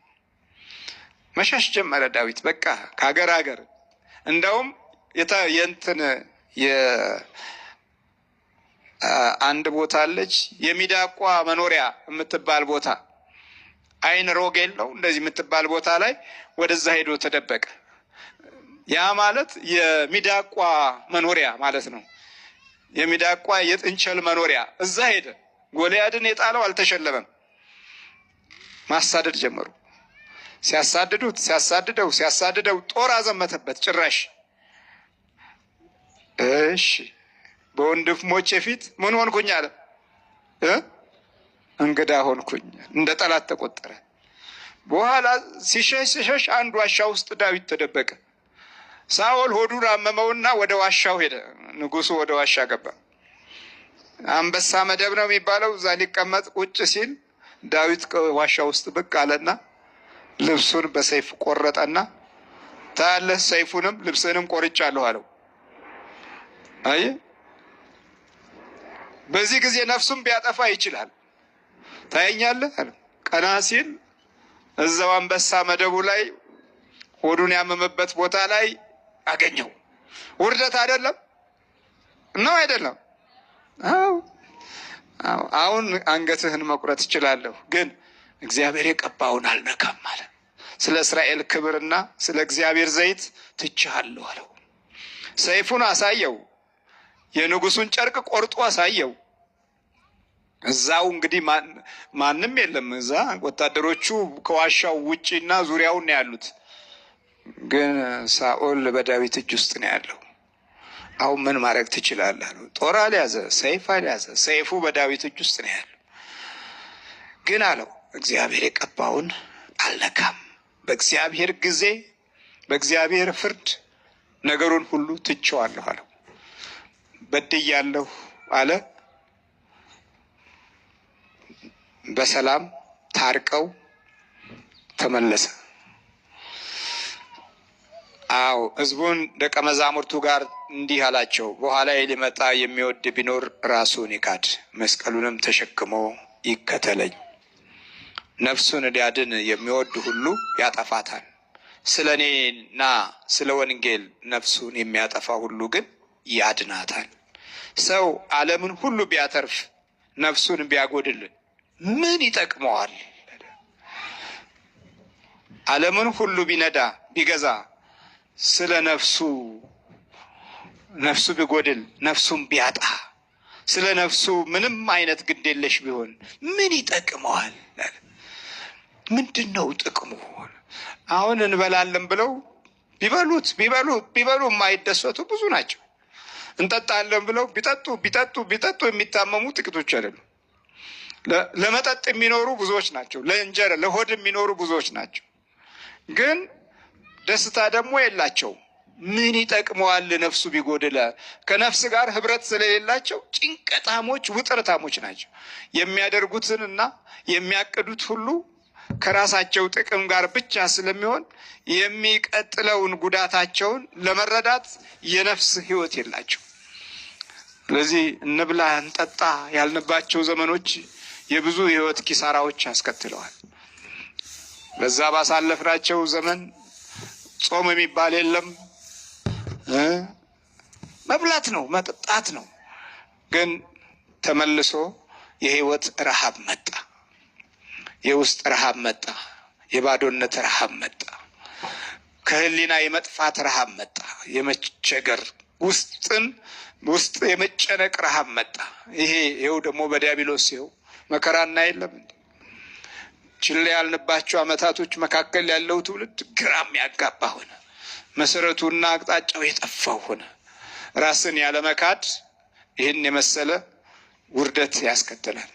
መሸሽ ጀመረ ዳዊት በቃ ከሀገር ሀገር። እንደውም የእንትን አንድ ቦታ አለች፣ የሚዳቋ መኖሪያ የምትባል ቦታ፣ አይን ሮጌል ነው እንደዚህ የምትባል ቦታ ላይ ወደዛ ሄዶ ተደበቀ። ያ ማለት የሚዳቋ መኖሪያ ማለት ነው። የሚዳቋ የጥንቸል መኖሪያ እዛ ሄደ። ጎልያድን የጣለው አልተሸለመም። ማሳደድ ጀመሩ። ሲያሳድዱት፣ ሲያሳድደው ሲያሳድደው ጦር አዘመተበት ጭራሽ። እሺ፣ በወንድሞቼ ፊት ምን ሆንኩኝ አለ፣ እንግዳ ሆንኩኝ፣ እንደ ጠላት ተቆጠረ። በኋላ ሲሸሽ ሲሸሽ አንድ ዋሻ ውስጥ ዳዊት ተደበቀ። ሳኦል ሆዱን አመመውና ወደ ዋሻው ሄደ። ንጉሱ ወደ ዋሻ ገባ። አንበሳ መደብ ነው የሚባለው። እዛ ሊቀመጥ ቁጭ ሲል ዳዊት ዋሻ ውስጥ ብቅ አለና ልብሱን በሰይፍ ቆረጠና ታያለህ፣ ሰይፉንም ልብስንም ቆርጫለሁ አለው። አይ፣ በዚህ ጊዜ ነፍሱን ቢያጠፋ ይችላል። ታየኛለህ አለው። ቀና ሲል እዛው አንበሳ መደቡ ላይ ሆዱን ያመመበት ቦታ ላይ አገኘው። ውርደት አይደለም ነው? አይደለም? አዎ። አሁን አንገትህን መቁረጥ እችላለሁ፣ ግን እግዚአብሔር የቀባውን አልነካም አለ። ስለ እስራኤል ክብርና ስለ እግዚአብሔር ዘይት ትቼሃለሁ አለው። ሰይፉን አሳየው። የንጉሱን ጨርቅ ቆርጦ አሳየው። እዛው እንግዲህ ማንም የለም። እዛ ወታደሮቹ ከዋሻው ውጪና ዙሪያውን ነው ያሉት። ግን ሳኦል በዳዊት እጅ ውስጥ ነው ያለው። አሁን ምን ማድረግ ትችላለህ? ጦር አልያዘ፣ ሰይፍ አልያዘ። ሰይፉ በዳዊት እጅ ውስጥ ነው ያለው። ግን አለው እግዚአብሔር የቀባውን አልነካም። በእግዚአብሔር ጊዜ በእግዚአብሔር ፍርድ ነገሩን ሁሉ ትቼዋለሁ አለው። በድያለሁ አለ። በሰላም ታርቀው ተመለሰ። አዎ ሕዝቡን ደቀ መዛሙርቱ ጋር እንዲህ አላቸው፣ በኋላ ሊመጣ የሚወድ ቢኖር ራሱን ይካድ፣ መስቀሉንም ተሸክሞ ይከተለኝ። ነፍሱን ሊያድን የሚወድ ሁሉ ያጠፋታል፣ ስለ እኔና ስለ ወንጌል ነፍሱን የሚያጠፋ ሁሉ ግን ያድናታል። ሰው ዓለምን ሁሉ ቢያተርፍ ነፍሱን ቢያጎድል ምን ይጠቅመዋል? ዓለምን ሁሉ ቢነዳ ቢገዛ ስለ ነፍሱ ነፍሱ ቢጎድል ነፍሱን ቢያጣ ስለ ነፍሱ ምንም አይነት ግዴለሽ ቢሆን ምን ይጠቅመዋል? ምንድን ነው ጥቅሙ? አሁን እንበላለን ብለው ቢበሉት ቢበሉ ቢበሉ የማይደሰቱ ብዙ ናቸው። እንጠጣለን ብለው ቢጠጡ ቢጠጡ ቢጠጡ የሚታመሙ ጥቂቶች አይደሉም። ለመጠጥ የሚኖሩ ብዙዎች ናቸው። ለእንጀራ ለሆድ የሚኖሩ ብዙዎች ናቸው። ግን ደስታ ደግሞ የላቸውም። ምን ይጠቅመዋል ነፍሱ ቢጎድለ? ከነፍስ ጋር ህብረት ስለሌላቸው ጭንቀታሞች፣ ውጥረታሞች ናቸው። የሚያደርጉትንና የሚያቅዱት ሁሉ ከራሳቸው ጥቅም ጋር ብቻ ስለሚሆን የሚቀጥለውን ጉዳታቸውን ለመረዳት የነፍስ ህይወት የላቸው። ስለዚህ እንብላ እንጠጣ ያልንባቸው ዘመኖች የብዙ የህይወት ኪሳራዎች አስከትለዋል። በዛ ባሳለፍናቸው ዘመን ጾም የሚባል የለም። መብላት ነው መጠጣት ነው። ግን ተመልሶ የህይወት ረሃብ መጣ። የውስጥ ረሃብ መጣ። የባዶነት ረሃብ መጣ። ከህሊና የመጥፋት ረሃብ መጣ። የመቸገር ውስጥን ውስጥ የመጨነቅ ረሃብ መጣ። ይሄ ይኸው ደግሞ በዲያብሎስ ይኸው መከራና የለም እንዴ? ችላ ያልንባቸው ዓመታቶች መካከል ያለው ትውልድ ግራም ያጋባ ሆነ። መሰረቱና አቅጣጫው የጠፋው ሆነ። ራስን ያለመካድ ይህን የመሰለ ውርደት ያስከትላል።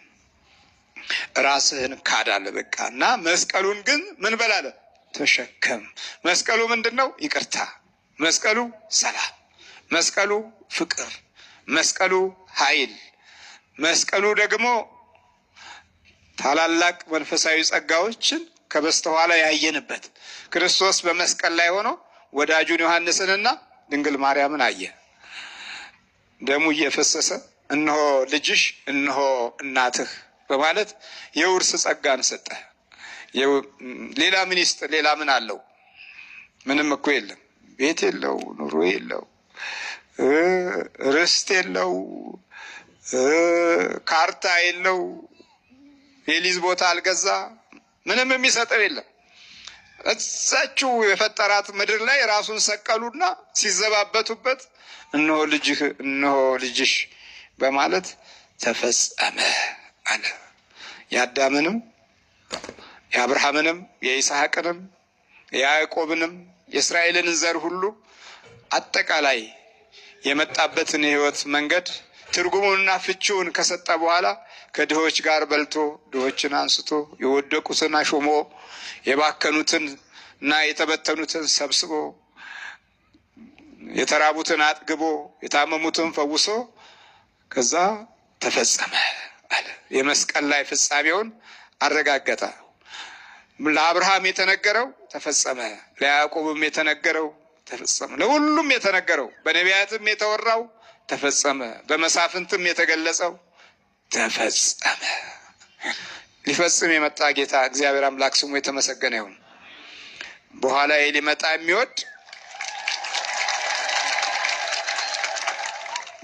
ራስህን ካድ አለ በቃ። እና መስቀሉን ግን ምን በላለ ተሸከም። መስቀሉ ምንድን ነው? ይቅርታ። መስቀሉ ሰላም፣ መስቀሉ ፍቅር፣ መስቀሉ ኃይል፣ መስቀሉ ደግሞ ታላላቅ መንፈሳዊ ጸጋዎችን ከበስተኋላ ያየንበት ክርስቶስ በመስቀል ላይ ሆኖ ወዳጁን ዮሐንስንና ድንግል ማርያምን አየ። ደሙ እየፈሰሰ እነሆ ልጅሽ፣ እነሆ እናትህ በማለት የውርስ ጸጋን ሰጠ። ሌላ ምን ይስጥ? ሌላ ምን አለው? ምንም እኮ የለም። ቤት የለው፣ ኑሮ የለው፣ ርስት የለው፣ ካርታ የለው፣ የሊዝ ቦታ አልገዛ፣ ምንም የሚሰጠው የለም። እዛችው የፈጠራት ምድር ላይ ራሱን ሰቀሉና ሲዘባበቱበት እነሆ ልጅህ፣ እነሆ ልጅሽ በማለት ተፈጸመ አለ። የአዳምንም የአብርሃምንም የይስሐቅንም የያዕቆብንም የእስራኤልን ዘር ሁሉ አጠቃላይ የመጣበትን የሕይወት መንገድ ትርጉሙንና ፍቺውን ከሰጠ በኋላ ከድሆች ጋር በልቶ ድሆችን አንስቶ የወደቁትን አሾሞ የባከኑትን እና የተበተኑትን ሰብስቦ የተራቡትን አጥግቦ የታመሙትን ፈውሶ ከዛ ተፈጸመ አለ። የመስቀል ላይ ፍጻሜውን አረጋገጠ። ለአብርሃም የተነገረው ተፈጸመ፣ ለያዕቆብም የተነገረው ተፈጸመ፣ ለሁሉም የተነገረው በነቢያትም የተወራው ተፈጸመ፣ በመሳፍንትም የተገለጸው ተፈጸመ። ሊፈጽም የመጣ ጌታ እግዚአብሔር አምላክ ስሙ የተመሰገነ ይሁን። በኋላ ሊመጣ የሚወድ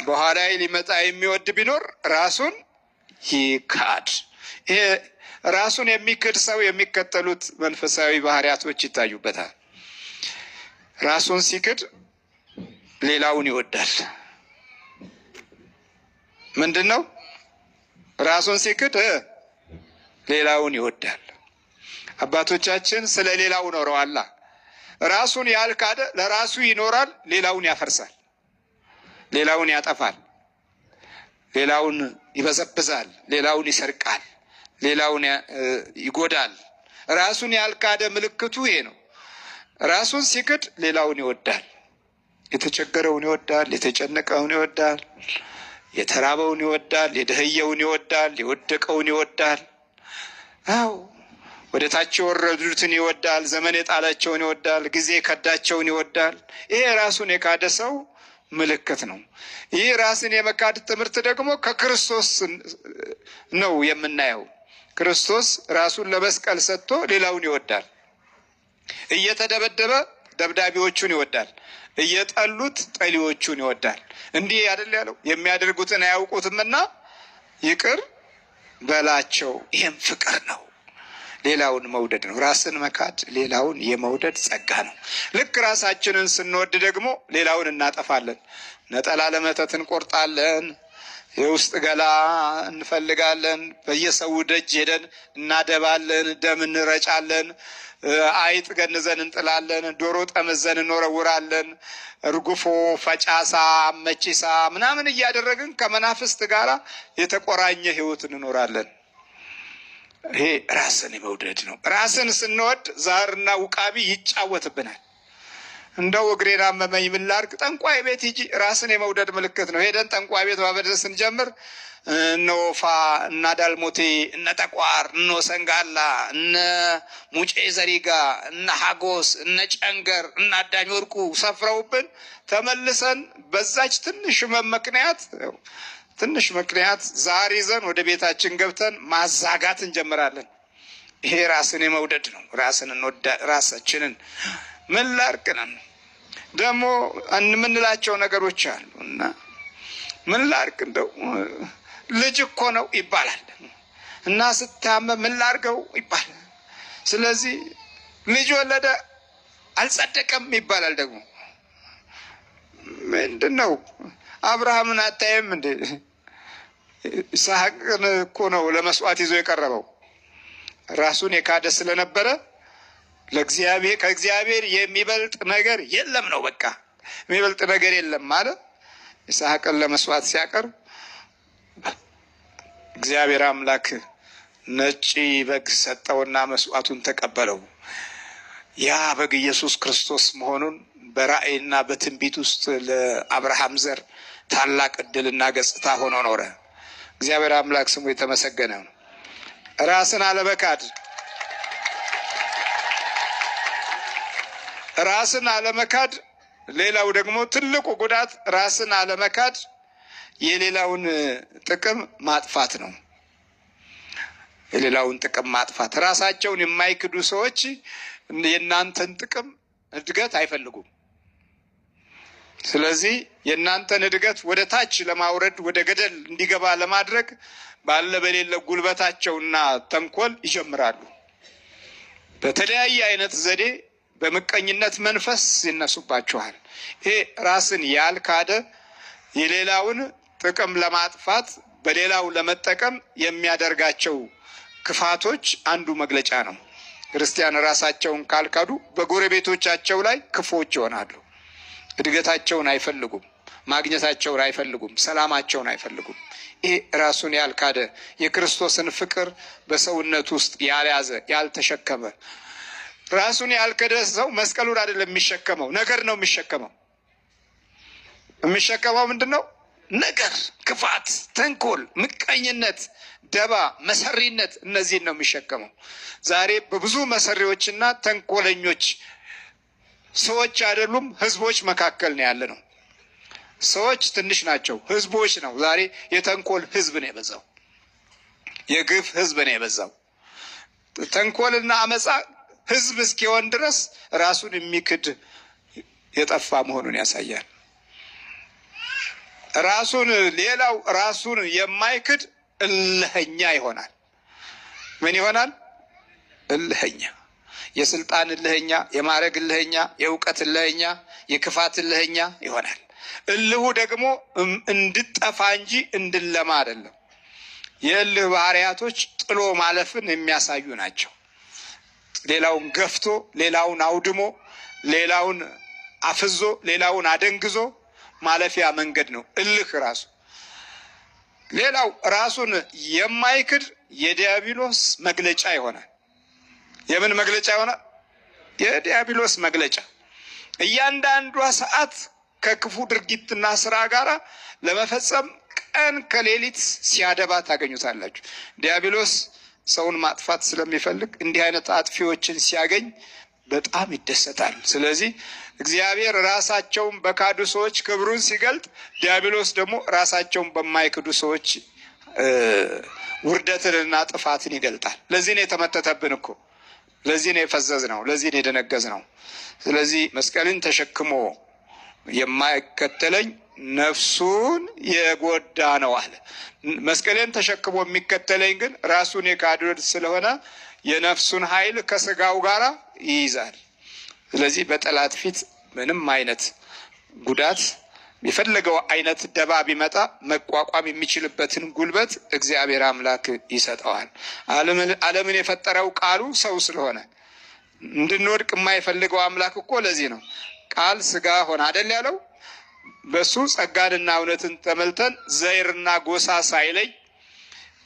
በኋላ ሊመጣ የሚወድ ቢኖር ራሱን ይካድ። ይሄ ራሱን የሚክድ ሰው የሚከተሉት መንፈሳዊ ባህሪያቶች ይታዩበታል። ራሱን ሲክድ ሌላውን ይወዳል። ምንድን ነው? ራሱን ሲክድ ሌላውን ይወዳል። አባቶቻችን ስለ ሌላው ኖረዋላ። ራሱን ያልካደ ለራሱ ይኖራል፣ ሌላውን ያፈርሳል፣ ሌላውን ያጠፋል፣ ሌላውን ይበዘብዛል፣ ሌላውን ይሰርቃል፣ ሌላውን ይጎዳል። ራሱን ያልካደ ምልክቱ ይሄ ነው። ራሱን ሲክድ ሌላውን ይወዳል። የተቸገረውን ይወዳል፣ የተጨነቀውን ይወዳል፣ የተራበውን ይወዳል፣ የደህየውን ይወዳል፣ የወደቀውን ይወዳል። አዎ ወደ ታች የወረዱትን ይወዳል። ዘመን የጣላቸውን ይወዳል። ጊዜ የከዳቸውን ይወዳል። ይሄ ራሱን የካደ ሰው ምልክት ነው። ይህ ራስን የመካድ ትምህርት ደግሞ ከክርስቶስ ነው የምናየው። ክርስቶስ ራሱን ለመስቀል ሰጥቶ ሌላውን ይወዳል። እየተደበደበ ደብዳቤዎቹን ይወዳል። እየጠሉት ጠሊዎቹን ይወዳል። እንዲህ አይደል ያለው? የሚያደርጉትን አያውቁትምና ይቅር በላቸው። ይህም ፍቅር ነው። ሌላውን መውደድ ነው። ራስን መካድ ሌላውን የመውደድ ጸጋ ነው። ልክ ራሳችንን ስንወድ ደግሞ ሌላውን እናጠፋለን። ነጠላ ለመተት እንቆርጣለን። የውስጥ ገላ እንፈልጋለን። በየሰው ደጅ ሄደን እናደባለን፣ ደም እንረጫለን፣ አይጥ ገንዘን እንጥላለን፣ ዶሮ ጠምዘን እንወረውራለን። እርጉፎ፣ ፈጫሳ፣ መቺሳ ምናምን እያደረግን ከመናፍስት ጋር የተቆራኘ ሕይወት እንኖራለን። ይሄ ራስን የመውደድ ነው። ራስን ስንወድ ዛርና ውቃቢ ይጫወትብናል። እንደው እግሬን አመመኝ ምን ላድርግ? ጠንቋይ ቤት ሂጂ። ራስን የመውደድ ምልክት ነው። ሄደን ጠንቋይ ቤት ማበደር ስንጀምር እነ ወፋ፣ እነ አዳልሞቴ፣ እነ ጠቋር፣ እነ ሰንጋላ፣ እነ ሙጬ ዘሪጋ፣ እነ ሀጎስ፣ እነ ጨንገር፣ እነ አዳኝ ወርቁ ሰፍረውብን ተመልሰን በዛች ትንሽ ህመም ምክንያት ትንሽ ምክንያት ዛር ይዘን ወደ ቤታችን ገብተን ማዛጋት እንጀምራለን። ይሄ ራስን የመውደድ ነው። ራስን እንወዳ ራሳችንን ምን ላድርግ ነን ደግሞ የምንላቸው ነገሮች አሉ እና ምን ላድርግ እንደው ልጅ እኮ ነው ይባላል እና ስታመም ምን ላድርገው ይባላል። ስለዚህ ልጅ ወለደ አልጸደቀም ይባላል። ደግሞ ምንድን ነው አብርሃምን አታይም እንዴ? ይስሐቅን እኮ ነው ለመስዋዕት ይዞ የቀረበው። ራሱን የካደ ስለነበረ ለእግዚአብሔር ከእግዚአብሔር የሚበልጥ ነገር የለም ነው። በቃ የሚበልጥ ነገር የለም ማለት ይስሐቅን ለመስዋዕት ሲያቀርብ እግዚአብሔር አምላክ ነጭ በግ ሰጠውና መስዋዕቱን ተቀበለው። ያ በግ ኢየሱስ ክርስቶስ መሆኑን በራእይና በትንቢት ውስጥ ለአብርሃም ዘር ታላቅ ዕድልና ገጽታ ሆኖ ኖረ። እግዚአብሔር አምላክ ስሙ የተመሰገነ ነው። ራስን አለመካድ ራስን አለመካድ። ሌላው ደግሞ ትልቁ ጉዳት ራስን አለመካድ የሌላውን ጥቅም ማጥፋት ነው። የሌላውን ጥቅም ማጥፋት። ራሳቸውን የማይክዱ ሰዎች የእናንተን ጥቅም እድገት አይፈልጉም። ስለዚህ የእናንተን እድገት ወደ ታች ለማውረድ ወደ ገደል እንዲገባ ለማድረግ ባለ በሌለ ጉልበታቸውና ተንኮል ይጀምራሉ። በተለያየ አይነት ዘዴ በምቀኝነት መንፈስ ይነሱባችኋል። ይሄ ራስን ያልካደ የሌላውን ጥቅም ለማጥፋት በሌላው ለመጠቀም የሚያደርጋቸው ክፋቶች አንዱ መግለጫ ነው። ክርስቲያን ራሳቸውን ካልካዱ በጎረቤቶቻቸው ላይ ክፉዎች ይሆናሉ። እድገታቸውን አይፈልጉም፣ ማግኘታቸውን አይፈልጉም፣ ሰላማቸውን አይፈልጉም። ይሄ ራሱን ያልካደ የክርስቶስን ፍቅር በሰውነት ውስጥ ያልያዘ ያልተሸከመ ራሱን ያልካደ ሰው መስቀሉን አይደለም የሚሸከመው፣ ነገር ነው የሚሸከመው። የሚሸከመው ምንድን ነው? ነገር፣ ክፋት፣ ተንኮል፣ ምቀኝነት፣ ደባ፣ መሰሪነት፣ እነዚህን ነው የሚሸከመው። ዛሬ በብዙ መሰሪዎችና ተንኮለኞች ሰዎች አይደሉም ህዝቦች መካከል ነው ያለ ነው። ሰዎች ትንሽ ናቸው፣ ህዝቦች ነው። ዛሬ የተንኮል ህዝብ ነው የበዛው፣ የግፍ ህዝብ ነው የበዛው። ተንኮልና አመፃ ህዝብ እስኪሆን ድረስ ራሱን የሚክድ የጠፋ መሆኑን ያሳያል። ራሱን ሌላው ራሱን የማይክድ እልኸኛ ይሆናል። ምን ይሆናል? እልህኛ፣ የስልጣን እልህኛ፣ የማዕረግ እልህኛ፣ የእውቀት እልህኛ፣ የክፋት እልህኛ ይሆናል። እልሁ ደግሞ እንድጠፋ እንጂ እንድለማ አይደለም። የእልህ ባህሪያቶች ጥሎ ማለፍን የሚያሳዩ ናቸው። ሌላውን ገፍቶ፣ ሌላውን አውድሞ፣ ሌላውን አፍዞ፣ ሌላውን አደንግዞ ማለፊያ መንገድ ነው እልህ ራሱ። ሌላው ራሱን የማይክድ የዲያብሎስ መግለጫ ይሆናል። የምን መግለጫ ይሆናል? የዲያብሎስ መግለጫ። እያንዳንዷ ሰዓት ከክፉ ድርጊትና ስራ ጋር ለመፈጸም ቀን ከሌሊት ሲያደባ ታገኙታላችሁ። ዲያብሎስ ሰውን ማጥፋት ስለሚፈልግ እንዲህ አይነት አጥፊዎችን ሲያገኝ በጣም ይደሰታል። ስለዚህ እግዚአብሔር ራሳቸውን በካዱ ሰዎች ክብሩን ሲገልጥ፣ ዲያብሎስ ደግሞ ራሳቸውን በማይክዱ ሰዎች ውርደትንና ጥፋትን ይገልጣል። ለዚህ ነው የተመተተብን እኮ፣ ለዚህ ነው የፈዘዝ ነው፣ ለዚህ ነው የደነገዝ ነው። ስለዚህ መስቀልን ተሸክሞ የማይከተለኝ ነፍሱን የጎዳ ነው አለ። መስቀሌን ተሸክሞ የሚከተለኝ ግን ራሱን የካደ ስለሆነ የነፍሱን ኃይል ከስጋው ጋር ይይዛል። ስለዚህ በጠላት ፊት ምንም አይነት ጉዳት የፈለገው አይነት ደባ ቢመጣ መቋቋም የሚችልበትን ጉልበት እግዚአብሔር አምላክ ይሰጠዋል። ዓለምን የፈጠረው ቃሉ ሰው ስለሆነ እንድንወድቅ የማይፈልገው አምላክ እኮ ለዚህ ነው ቃል ስጋ ሆነ አደል ያለው። በሱ ጸጋንና እውነትን ተመልተን ዘርና ጎሳ ሳይለይ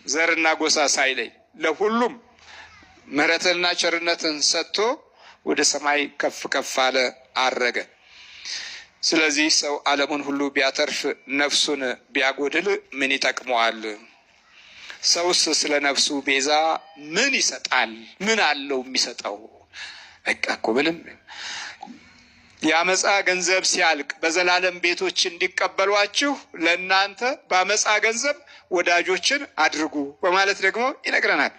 ዘርና ጎሳ ሳይለይ ለሁሉም ምሕረትንና ቸርነትን ሰጥቶ ወደ ሰማይ ከፍ ከፍ አለ፣ አረገ። ስለዚህ ሰው ዓለሙን ሁሉ ቢያተርፍ ነፍሱን ቢያጎድል ምን ይጠቅመዋል? ሰውስ ስለ ነፍሱ ቤዛ ምን ይሰጣል? ምን አለው የሚሰጠው? በቃ እኮ ምንም። የአመፃ ገንዘብ ሲያልቅ በዘላለም ቤቶች እንዲቀበሏችሁ ለእናንተ በአመፃ ገንዘብ ወዳጆችን አድርጉ በማለት ደግሞ ይነግረናል።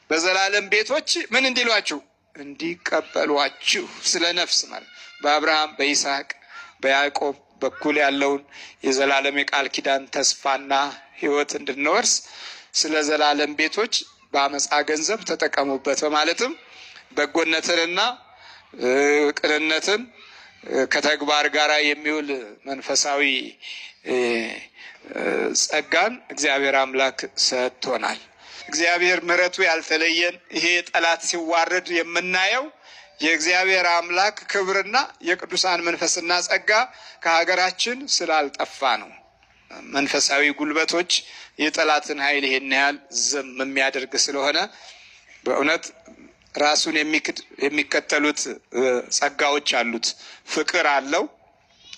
በዘላለም ቤቶች ምን እንዲሏችሁ? እንዲቀበሏችሁ። ስለ ነፍስ ማለት በአብርሃም፣ በይስሐቅ፣ በያዕቆብ በኩል ያለውን የዘላለም የቃል ኪዳን ተስፋና ሕይወት እንድንወርስ ስለ ዘላለም ቤቶች በአመፃ ገንዘብ ተጠቀሙበት በማለትም በጎነትንና ቅንነትን ከተግባር ጋር የሚውል መንፈሳዊ ጸጋን እግዚአብሔር አምላክ ሰጥቶናል። እግዚአብሔር ምሕረቱ ያልተለየን ይሄ ጠላት ሲዋረድ የምናየው የእግዚአብሔር አምላክ ክብርና የቅዱሳን መንፈስና ጸጋ ከሀገራችን ስላልጠፋ ነው። መንፈሳዊ ጉልበቶች የጠላትን ኃይል ይሄን ያህል ዝም የሚያደርግ ስለሆነ በእውነት ራሱን የሚክድ የሚከተሉት ጸጋዎች አሉት። ፍቅር አለው፣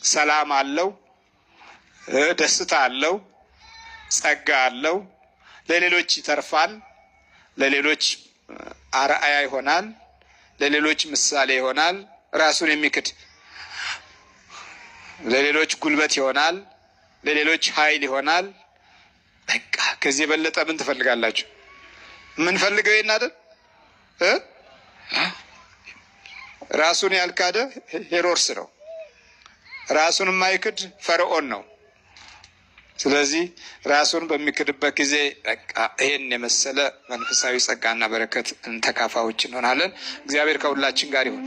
ሰላም አለው፣ ደስታ አለው፣ ጸጋ አለው፣ ለሌሎች ይተርፋል፣ ለሌሎች አርአያ ይሆናል፣ ለሌሎች ምሳሌ ይሆናል። ራሱን የሚክድ ለሌሎች ጉልበት ይሆናል፣ ለሌሎች ኃይል ይሆናል። በቃ ከዚህ የበለጠ ምን ትፈልጋላችሁ? የምንፈልገው ይሄን አይደል? ራሱን ያልካደ ሄሮድስ ነው። ራሱን የማይክድ ፈርዖን ነው። ስለዚህ ራሱን በሚክድበት ጊዜ በቃ ይሄን የመሰለ መንፈሳዊ ጸጋና በረከት ተካፋዮች እንሆናለን። እግዚአብሔር ከሁላችን ጋር ይሁን።